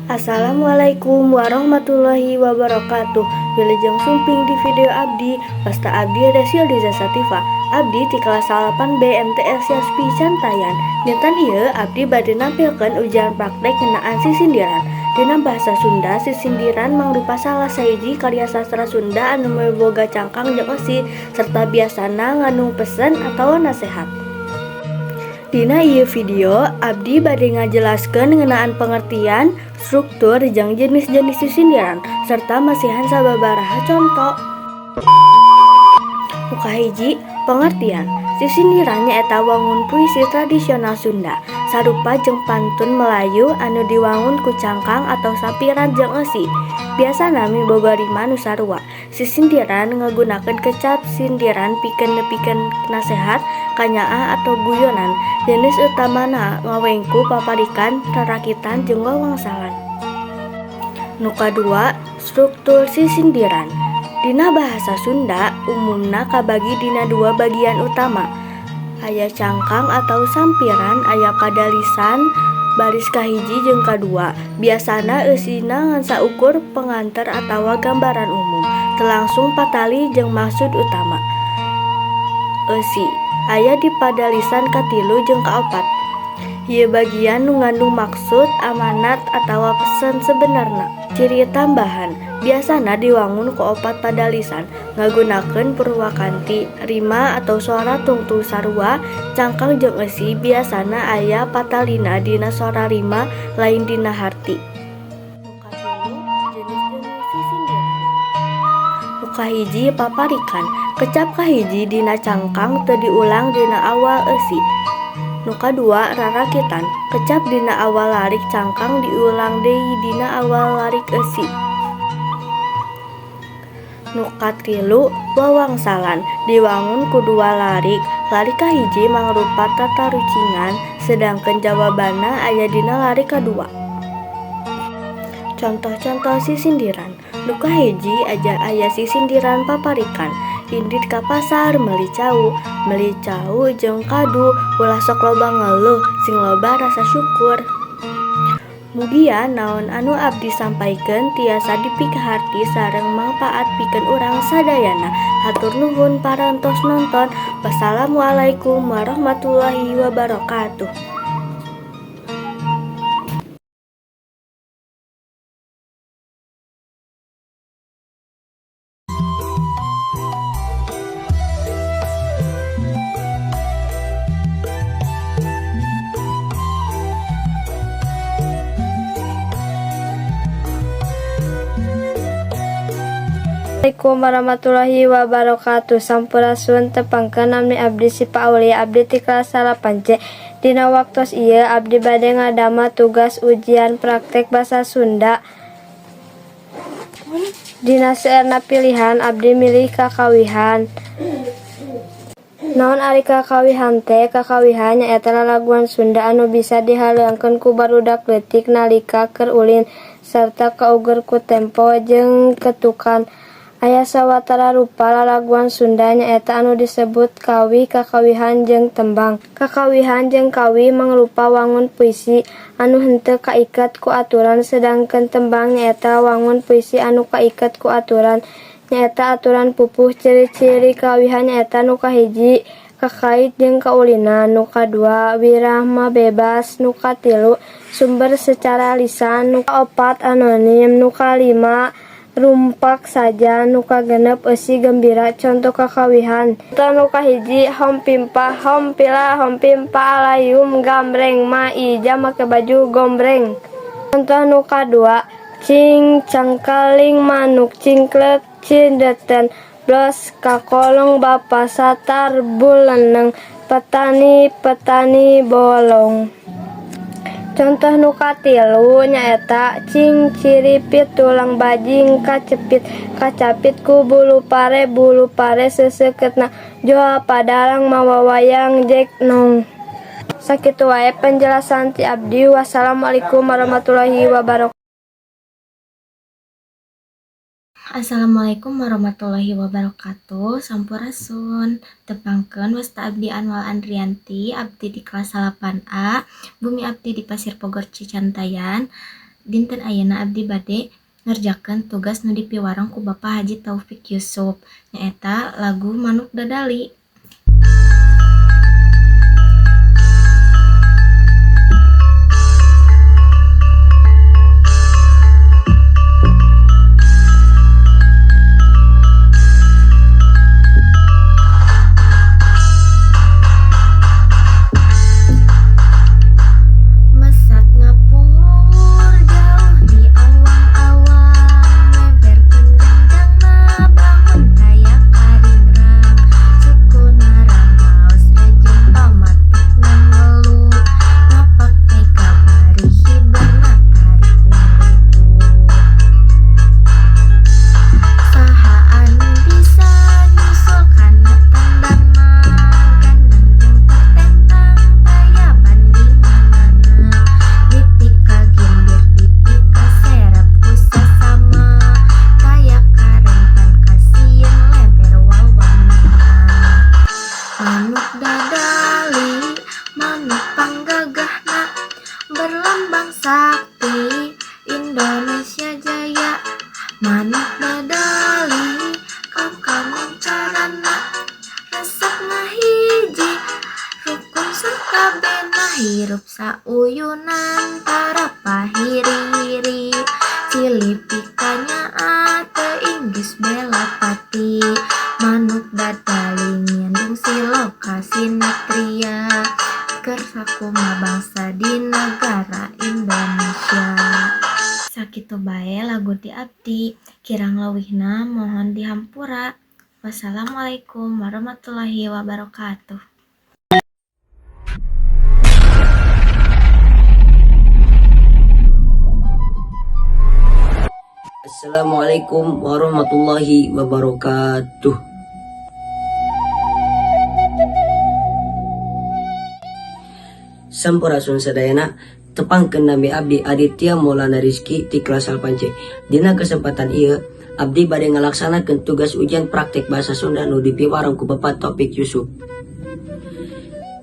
Assalamualaikum warahmatullahi wabarakatuh. Wilujeng sumping di video abdi. Wasta abdi Resil Diza Sativa. Abdi ti kelas 8B MTS Yaspi Cantayan. Dinten ieu abdi bade nampilkeun ujian praktek ngeunaan sisindiran. Dina bahasa Sunda, sisindiran mangrupa salah sahiji karya sastra Sunda anu miboga cangkang jeung eusi serta biasana ngandung pesen atawa nasehat. Dina ieu video, abdi bade ngajelaskeun ngeunaan pengertian, struktur jeung jenis-jenis sisindiran serta masihan sababaraha conto. Nu kahiji, pengertian. Sisindiran nyaeta wangun puisi tradisional Sunda, sarupa jeung pantun Melayu anu diwangun ku cangkang atau sampiran jeung eusi. Biasana miboga rima nu sarua. Sisindiran ngagunakeun kecap sindiran pikeun nepikeun nasehat, kanyaah atau guyonan. Jenis utamana ngawengku paparikan, rarakitan jeung wawangsalan. Nu kadua, struktur sisindiran. Dina bahasa Sunda umumna kabagi dina dua bagian utama. Aya cangkang atau sampiran aya padalisan baris kahiji jeung kadua. Biasana eusina ngan saukur penganter atawa gambaran umum, teu langsung patali jeung maksud utama. Eusi aya di padalisan katilu jeung kaopat. Ieu bagian nu ngandung maksud, amanat atawa pesen sebenarna. Ciri tambahan, biasana diwangun ku opat padalisan, ngagunakeun purwakanti, rima atau sora tungtung sarua, cangkang jeung eusi biasana aya patalina dina sora rima lain dina harti. Nu katilu, jenis-jenis sisindiran. Nu kahiji, paparikan. Kecap kahiji dina cangkang teu diulang dina awal eusi. Nu kadua, rarakitan. Kecap dina awal larik cangkang diulang deui dina awal larik eusi. Nu katilu, wawangsalan. Diwangun ku dua larik. Larik kahiji mangrupa tatarucingan, sedangkeun jawabanna aya dina larik kadua. Contoh-contoh sisindiran. Nu kahiji aja aya sisindiran paparikan. Indit ka pasar meuli cau, meuli cau jeung kadu, ulah sok loba ngeluh, sing loba rasa syukur. Mugia naon anu abdi sampaikeun tiasa dipikaharti sareng mangpaat pikeun urang sadayana. Hatur nuhun parantos nonton. Wassalamualaikum warahmatullahi wabarakatuh. Assalamualaikum warahmatullahi wabarakatuh. Sampurasun, tepangkeun, nami abdi Sipa Aulia, abdi ti kelas 8C. Dina waktos ieu abdi bade ngadamel tugas ujian praktek basa Sunda. Dina seueurna pilihan, abdi milih kakawihan. Naon ari kakawihan teh? Kakawihan nyaeta lalaguan Sunda anu bisa dihaleuangkeun ku barudak leutik nalika keur ulin sarta kauger ku tempo jeung ketukan. Aya sawatara rupa lalaguan Sunda, nyaeta anu disebut kawih, kakawihan jeung tembang. Kakawihan jeung kawih mangrupa wangun puisi anu henteu kaiket ku aturan, sedangkeun tembang nyaeta wangun puisi anu kaiket ku aturan, nyaeta aturan pupuh. Ciri-ciri kawihan nyaeta nu kahiji, kakait jeung kaulinan, nu kadua, wirama bebas, nu katilu, sumber secara lisan, nu kaopat, anonim, nu kalima, rumpak saja, nu kagenep, eusi gembira. Conto kakawihan. Conto nu kahiji, hom pimpa hom pila hom pimpa alayum gambreng ma ija make baju gombreng. Contoh nu kadua, cing cangkeling manuk cingklek cindeten blos kakolong bapa satar buleneng petani petani bolong. Contoh nu katilu nyaeta cing ciripit tulang bajing kacepit kacapit ku bulu pare, bulu pare seuseuketna joa padalang mawa wayang jek nong. Sakitu wae penjelasan ti abdi. Wassalamualaikum warahmatullahi wabarakatuh. Assalamualaikum warahmatullahi wabarakatuh. Sampurasun. Tepangkeun, wasta abdi Anwal Andrianti, abdi di kelas 8A, bumi abdi di Pasir Pogor, Cicantayan. Dinten ayeuna abdi bade ngerjakeun tugas nu dipiwarang ku Bapak Haji Taufik Yusuf nyaeta lagu Manuk Dadali. Mesat ngapungur jauh di awang-awang, memberkeun jangjangna bangun taya karingrang, sukuna ramaos rejeung pamatukna ngelu, ngapak mega bari hiberna tarik ngurubuk. Saha anu bisa nyusul kana tandangna, gandang jeung pertentang taya bandinganana, dipikagimbir dipikaserep ku sasama, taya karempan kasieun leber wawanana. Manuk dadali manuk panggagahna, berlambang sakti Indonesia jaya. Manuk dadali kakoncarana, resep ngahiji rukun sakabehna, hirup sauyunan tara pahiri-hiri, silih pikanyaah teuing geus bela pati. Manuk dadali ngindung siloka sinatria, keur sakumaha bangsa di nagara Indonesia. Sakitu bae lagu ti abdi, kirang leuwihna mohon dihampura. Wassalamualaikum warahmatullahi wabarakatuh. Assalamualaikum warahmatullahi wabarakatuh. Sampurasun sadayana, tepangkeun nami abdi Aditya Maulana Rizky ti kelas 8C. Dina kesempatan ieu abdi bade ngalaksanakeun tugas ujian praktek bahasa Sunda nu dipiwarang ku Bapak Taufik Yusuf.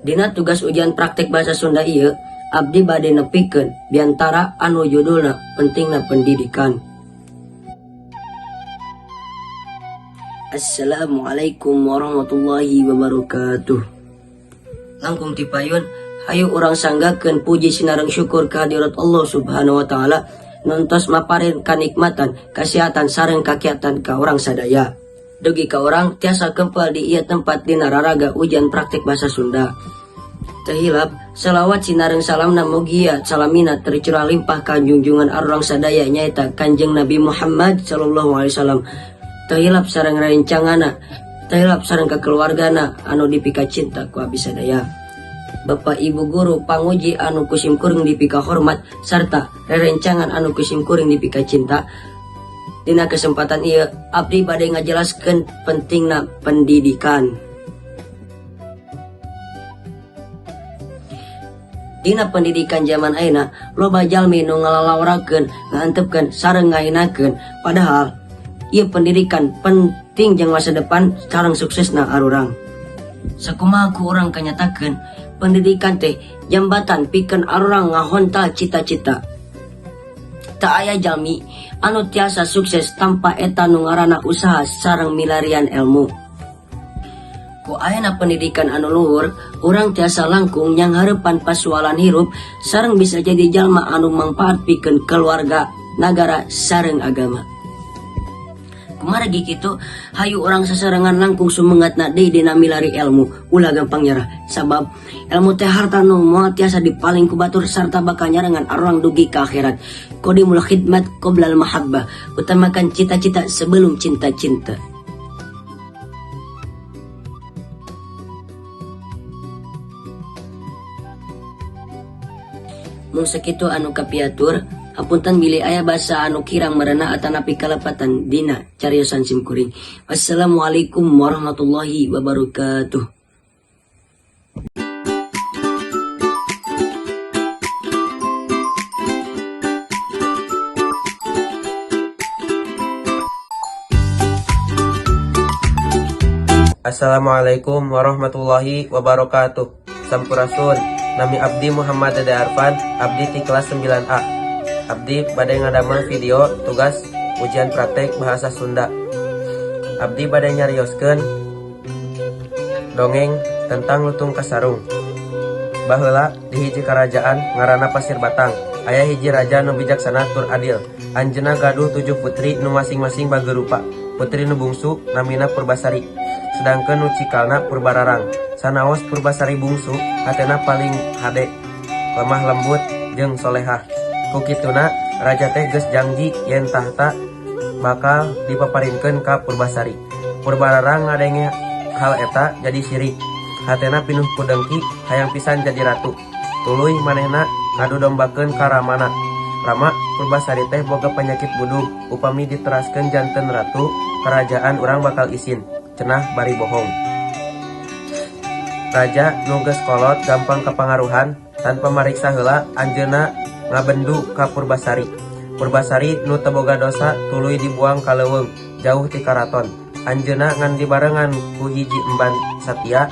Dina tugas ujian praktek bahasa Sunda ieu abdi bade nepikeun biantara anu judulna pentingna pendidikan. Assalamualaikum warahmatullahi wabarakatuh. Langkung ti payun, hayu urang sanggakeun puji sinareng syukur kehadirat Allah Subhanahu wa taala nu entos maparin kanikmatan, kasihatan sareng kakiatan ka urang sadaya. Dugi ka urang tiasa kempel di ieu tempat dina raraga ujian praktek bahasa Sunda. Teu hilap, salawat sinareng salamna mugia salamina tercurah limpah ka junjungan arurang sadaya nyaeta Kanjeng Nabi Muhammad sallallahu alaihi wasallam. Teu hilap sareng rencangana, teu hilap sareng kakeluargana anu dipika cinta ku abdi sadaya. Bapak Ibu guru panguji anu ku simkuring dipika hormat sarta rerencangan anu ku simkuring dipika cinta. Dina kesempatan ieu abdi bade ngajelaskeun pentingna pendidikan. Dina pendidikan zaman ayeuna loba jalmi nu ngalalaorakeun, ngaantepkeun sareng ngahinakeun, padahal ieu pendidikan penting jang masa depan sareng suksesna arurang. Sakumaha ku urang kanyatakeun, pendidikan teh jambatan pikeun arurang ngahontal cita-cita. Teu aya jalmi anu tiasa sukses tanpa eta nu ngaranna usaha sareng milarian ilmu. Ku ayana pendidikan anu luhur, urang tiasa langkung nyanghareupan pasualan hirup sareng bisa jadi jalma anu mangpaat pikeun keluarga, nagara sareng agama. Kumargi kitu, hayu urang sasarengan langkung sumengatna deui dina milari ilmu, ulah gampang nyerah. Sabab ilmu teh harta nu moal tiasa dipaling ku batur sarta bakal nyarengan arurang dugi ka akhirat. Qadimul khidmat qoblal mahabbah, utamakan cita-cita sebelum cinta-cinta. Mung sakitu anu kapiatur, hapunten bilih aya basa anu kirang merenah atanapi kalepatan dina cariosan simkuring. Wassalamualaikum warahmatullahi wabarakatuh. Assalamualaikum warahmatullahi wabarakatuh. Sampurasun, nami abdi Muhammad Dede Arfan, abdi ti kelas 9A. Abdi bade ngadamel video tugas ujian praktek bahasa Sunda. Abdi bade nyarioskeun dongeng tentang Lutung Kasarung. Baheula di hiji kerajaan ngaranna Pasir Batang, aya hiji raja nu bijaksana tur adil. Anjeunna gaduh tujuh putri nu masing-masing bageur rupa. Putri nu bungsu namina Purbasari, sedangkeun nu cikalna Purbararang. Sanaos Purbasari bungsu, hatena paling hade, lemah lembut jeung solehah. Ku kituna raja teh geus janji yen tahta bakal dipaparinkeun ka Purbasari. Purbararang ngadenge hal eta jadi sirik. Hatena pinuh ku dengki, hayang pisan jadi ratu. Tuluy manehna ngadu dombakeun ka ramana. "Rama, Purbasari teh boga penyakit budug. Upami diteraskeun janten ratu, kerajaan urang bakal isin," cenah bari bohong. Raja nu geus kolot gampang kapangaruhan, tanpa mariksa heula anjeunna ngabendu ka Purbasari. Purbasari nu teu boga dosa tuluy dibuang ka leuweung jauh ti karaton. Anjeunna ngan dibarengan ku hiji emban satia.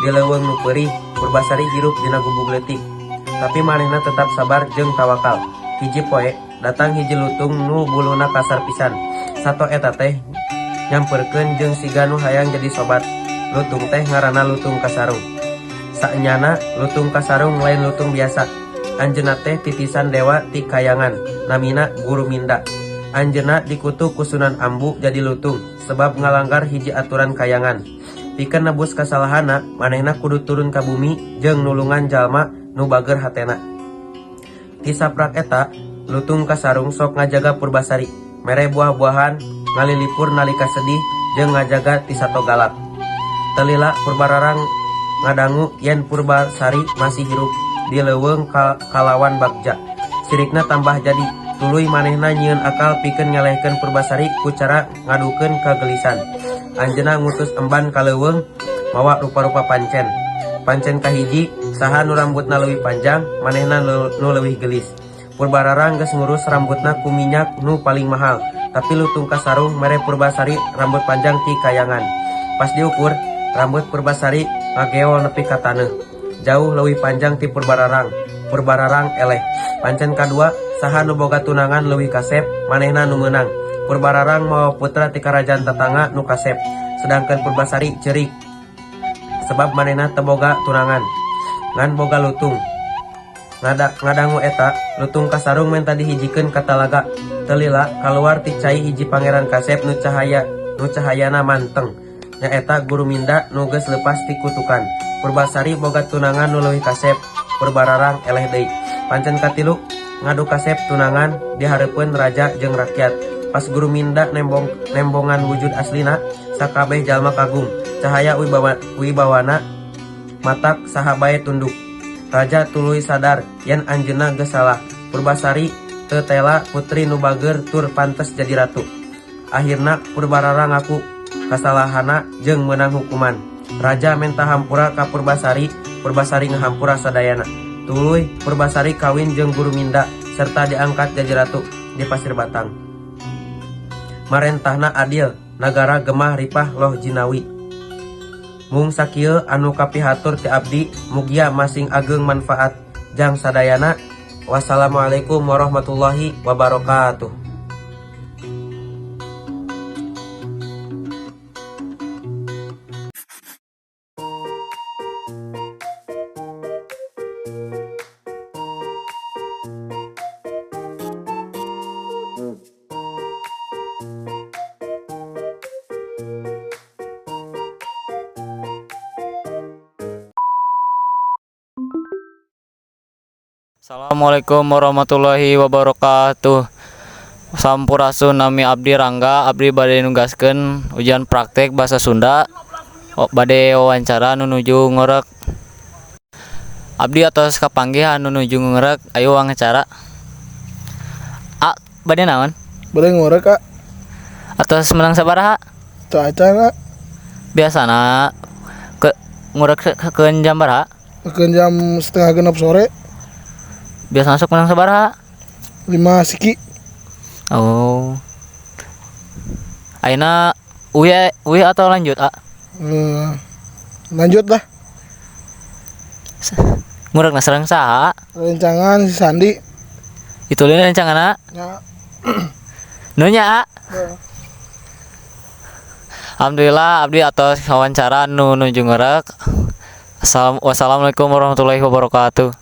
Di leuweung nu peurih, Purbasari hirup dina gubug leutik. Tapi manehna tetap sabar jeung tawakal. Hiji poe datang hiji lutung nu buluna kasar pisan. Sato eta teh nyamperkeun jeung siga nu hayang jadi sobat. Lutung teh ngaranna Lutung Kasarung. Saenyana Lutung Kasarung lain lutung biasa. Anjeunna teh titisan dewa ti kayangan, namina Guruminda. Anjeunna dikutuk ku Sunan Ambu jadi lutung sebab ngalanggar hiji aturan kayangan. Pikeun nebus kasalahanna, manehna kudu turun ka bumi jeung nulungan jalma nu bager hatena. Ti saprak eta, Lutung Kasarung sok ngajaga Purbasari, mere buah-buahan, ngalilipur nalika sedih, jeung ngajaga ti sato galak. Teu lila Purbararang ngadangu yen Purbasari masih hirup di leuweung kalawan bagja. Sirikna tambah jadi, tuluy manehna nyieun akal pikeun ngelehkeun Purbasari ku cara ngadukeun kagelisan. Anjeunna ngutus emban ka leuweung mawa rupa-rupa pancen. Pancen kahiji, saha nu rambutna leuwih panjang, manehna nu leuwih geulis. Purbararang geus ngurus rambutna ku minyak nu paling mahal, tapi Lutung Kasarung mere Purbasari rambut panjang ti kayangan. Pas diukur, rambut Purbasari ngageol nepi ka taneuh. Jauh leuwih panjang ti Purbararang. Purbararang eleh. Pancen kadua, saha nu boga tunangan leuwih kasep, manehna nu meunang. Purbararang mawa putra ti karajaan tatangga nu kasep, sedangkan Purbasari ceurik sebab manehna teu boga tunangan, ngan boga lutung. Ngadangu eta, Lutung Kasarung menta dihijikeun ka talaga. Teu lila kaluar ti cai hiji pangeran kasep nu cahayana manteng. Nyaeta Guruminda nu geus leupas ti kutukan. Purbasari boga tunangan nu leuwih kasep. Purbararang eleh deui. Pancen katilu, ngadu kasep tunangan di hareupeun raja jeung rakyat. Pas Guruminda nembongan wujud aslina, sakabeh jalma kagum. Cahaya wibawana matak saha bae tunduk. Raja tuluy sadar yen anjeunna geus salah. Purbasari teu tela putri nu bager tur pantes jadi ratu. Akhirna Purbararang ngaku kasalahanna jeung meunang hukuman. Raja menta hampura ka Purbasari, Purbasari ngahampura sadayana. Tuluy Purbasari kawin jeung Guruminda serta diangkat jadi ratu di Pasir Batang. Marentahna adil, nagara gemah ripah loh jinawi. Mung sakieu anu kapihatur ti abdi, mugia masing ageng manfaat jang sadayana. Wassalamualaikum warahmatullahi wabarakatuh. Assalamualaikum warahmatullahi wabarakatuh. Sampurasun, nami abdi Rangga, abdi bade nugaskeun ujian praktek bahasa Sunda. Oh, bade wawancara nu nuju ngorek. Abdi atos kapanggih anu nuju ngorek, ayo wawancara. A, bade naon? Bade ngorek, Kak. Atos menang sabaraha? Teu acan, Kak. Biasana ke ngorek keun jam baraha? Keun jam 5.30 sore. Biasa masuk menang sabaraha? 5 siki. Oh. Ayeuna uih uih atau lanjut, A? Lanjut lah. Ngurek sareng saha? Rencangan si Sandi. Ditulin rencanganna. Nya. Nuhun nya, A. Ya. Alhamdulillah abdi atos wawancara nu nuju ngeureuk. Wassalamualaikum warahmatullahi wabarakatuh.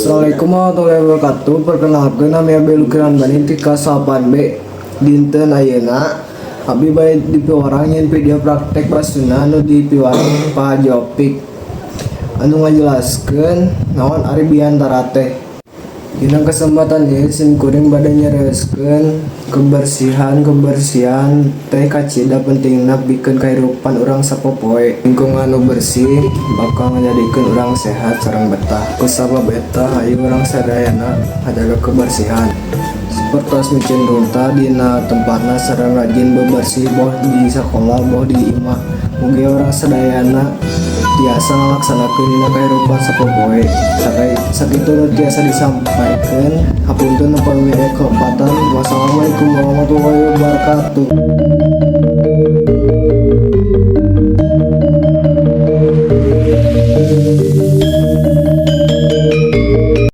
Assalamualaikum warahmatullahi wabarakatuh. Perkenalkan, nami abdi Luki Ramdhani ti kelas 8B. Dinten ayeuna abdi bade dipiwarang nyieun video praktek bahasa Sunda anu dipiwarang Pak Haji Opik anu ngajelaskeun naon ari biantara teh. Dina kesempatan ieu sim kuring bade nyarioskeun kebersihan. Kebersihan teh kacida pentingna pikeun kahirupan urang sapopoe. Lingkungan nu bersih bakal ngajadikeun urang sehat sareng betah. Kusabab eta, hayu urang sadayana ngajaga kebersihan, sapertos miceun runtah dina tempatna sareng rajin bebersih boh di sakola boh di imah. Mugi urang sadayana tiasa ngalaksanakeun dina kahirupan sapopoe. Sakitu nu tiasa disampaikan, hapunten upami aya kalepatan. Wassalamualaikum warahmatullahi wabarakatuh.